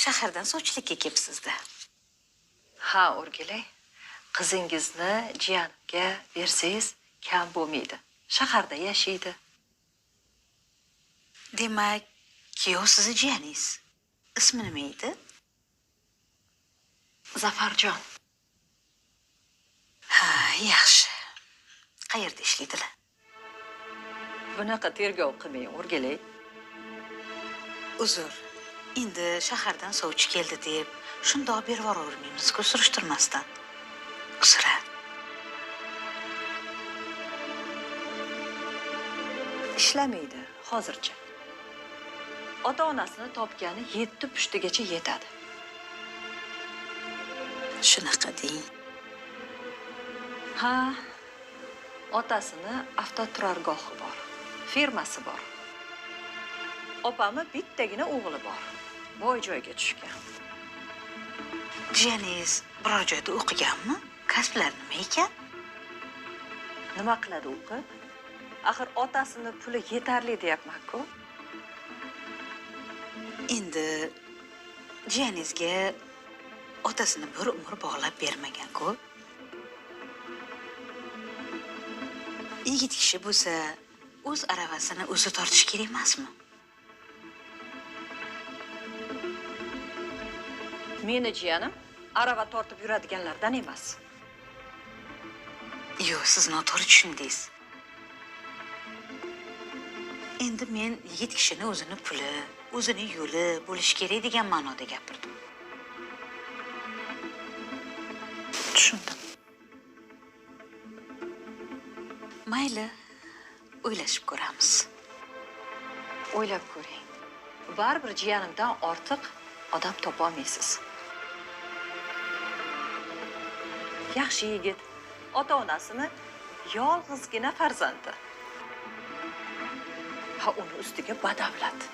Shahardan sovchilikka kelibsiz-da. Ha, O'rgilay. Qizingizni jiyanimga bersangiz kam bo'lmaydi. Shaharda yashaydi. Demak, kuyov sizni jiyaningiz. Ismi nima edi? Zafarjon. Ha, yaxshi. Qayerda ishlaydilar? Bunaqa tergov qilmang, O'rgilay. Uzr. Endi shahardan sovchi keldi deb shundoq berib yuboravermaymiz-ku surishtirmasdan. Uzr. Ishlamaydi hozircha. Ota-onasini topgani 7 pushtigacha yetadi. Shunaqa deng. Ha, otasini avtoturargohi bor, firmasi bor. Opami bittagina o'g'li bor. Boy joyga tushgan. Jiyaningiz biror joyda o'qiganmi? Kasblari nima ekan? Nima qiladi o'qib? Axir otasini puli yetarli deyapman-ku. Endi jiyaningizga otasini bir umr bog'lab bermagan-ku. Yigit kishi bo'lsa, o'z aravasini o'zi tortish kerak emasmi? Meni jiyanim arava tortib yuradiganlardan emas. Yo'q, siz noto'g'ri tushundingiz. Endi men yigit kishini o'zini puli, o'zini yo'li bo'lishi kerak degan ma'noda gapirdim. Tushundim. Mayli, o'ylashib ko'ramiz. O'ylab ko'ring. Baribir jiyanimdan ortiq odam topa olmaysiz. Yaxshi yigit, ota-onasini yolg'izgina farzandi. Ha, uni ustiga badavlat.